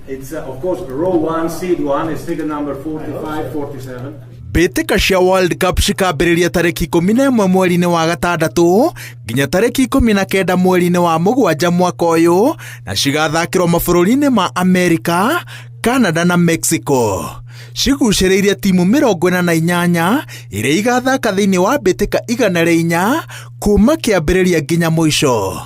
It's of course row 1, seat 1 is ticket number 45, 47. Mbĩtĩka cia World Cup cikambĩrĩria tarĩki 11 mweri-inĩ wa gatandatũ nginya tarĩki 19 mweri-inĩ wa mũgwanja mwaka ũyũ na cigathakĩrwo mabũrũri-inĩ ma Amerika, Canada na Mexico. Cigucĩrĩirie timu 48 iria igathaka thĩinĩ wa mbĩtĩka 104 kuma kĩambĩrĩria nginya mũico.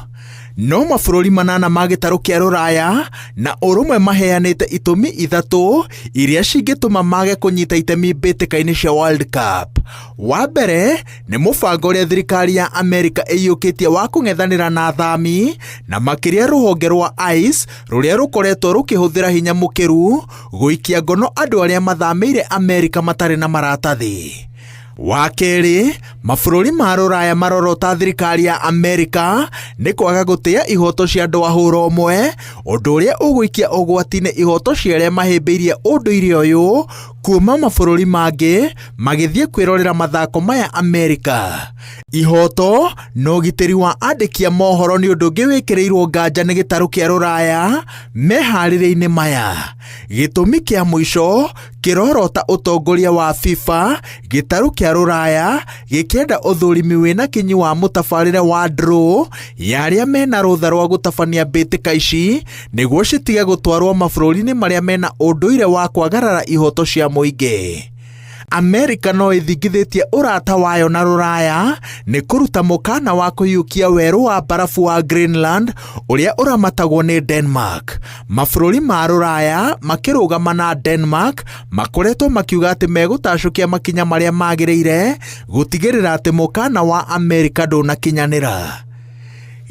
No mabũrũri manana ma gĩtarũ kĩa Rũraya na ũrũmwe maheanĩte itũmi ithatũ iria cingĩtũma mage kũnyita itemi mbĩtĩka-inĩ cia World Cup. Wa mbere nĩ mũbango ũrĩa thirikari ya Amerika ĩiyũkĩtie wa kũng'ethanĩra na athami na makĩria rũhonge rwa ICE rũrĩa rũkoretwo rũkĩhũthĩra hinya mũkĩru gũikia ngono andũ arĩa mathamĩire Amerika matarĩ na maratathi. Wa kerĩ, mabũrũri ma Rũraya marorota thirikari ya Amerika nĩ kwaga gũtĩa ihoto cia andũ a hũra ũmwe, ũndũ ũrĩa ũgũikia ũgwati-inĩ ihoto cia arĩa mahĩmbĩirie ũndũire ũyũ kuma mabũrũri mangĩ magĩthiĩ kwĩrorera mathako maya Amerika. Ihoto na ũgitĩri wa andĩki a mohoro nĩ ũndũ ũngĩ wĩkĩrĩirwo nganja nĩ gĩtarũ kĩa Rũraya meharĩria-inĩ maya. Gĩtũmi kĩa mũico kĩrorota ũtongoria wa FIFA gĩtarũ kĩa Rũraya gĩkĩenda ũthũrimi wĩna kinyi wa mũtabarĩre wa draw ya arĩa mena rũtha rwa gũtabania mbĩtĩka ici nĩguo citige gũtwarwo mabũrũri-inĩ marĩa mena ũndũire wa kwagarara ihoto cia mũingĩ. Amerika no ĩthingithĩtie ũrata wayo na Rũraya nĩ kũruta mũkana wa kũhiũkia werũ wa barafu wa Greenland ũrĩa ũramatagwo nĩ Denmark. Mabũrũri ma Rũraya makĩrũgama na Denmark makoretwo makiuga atĩ megũtacũkia makinya marĩa magĩrĩire gũtigĩrĩra atĩ mũkana wa Amerika ndũnakinyanĩra.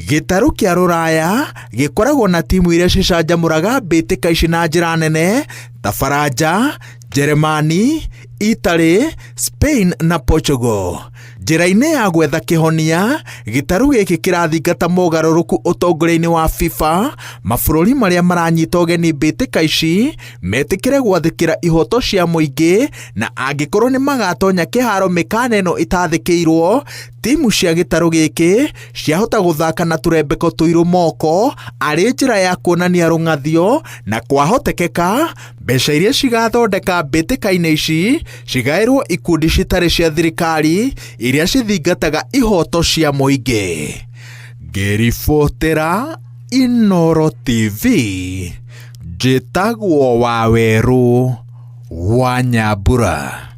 Gĩtarũ kĩa Rũraya gĩkoragwo na timu iria cicanjamũraga mbĩtĩka ici na njĩra nene ta Faranja, Jeremani, Italy, Spain na Portugal. Njĩra-inĩ ya gwetha kĩhonia, gĩtarũ gĩkĩ kĩrathingata mogarũrũku ũtongoria-inĩ wa FIFA, mabũrũri marĩa maranyita ũgeni mbĩtĩka ici metĩkĩre gwathĩkĩra ihoto cia mũingĩ na angĩkorwo nĩ magatonya kĩharo mĩkana ĩno ĩtathĩkĩirwo, timu cia gĩtarũ gĩkĩ ciahota gũthaka na tũrembeko tũirũ moko arĩ njĩra ya kuonania rũng'athio na kwahotekeka mbeca iria cigathondeka mbĩtĩka-inĩ ici cigaĩrwo ikundi citarĩ cia thirikari iria cithingataga ihoto cia mũingĩ. Ngĩribotera Inooro TV, njĩtagwo Wawerũ wa Nyambura.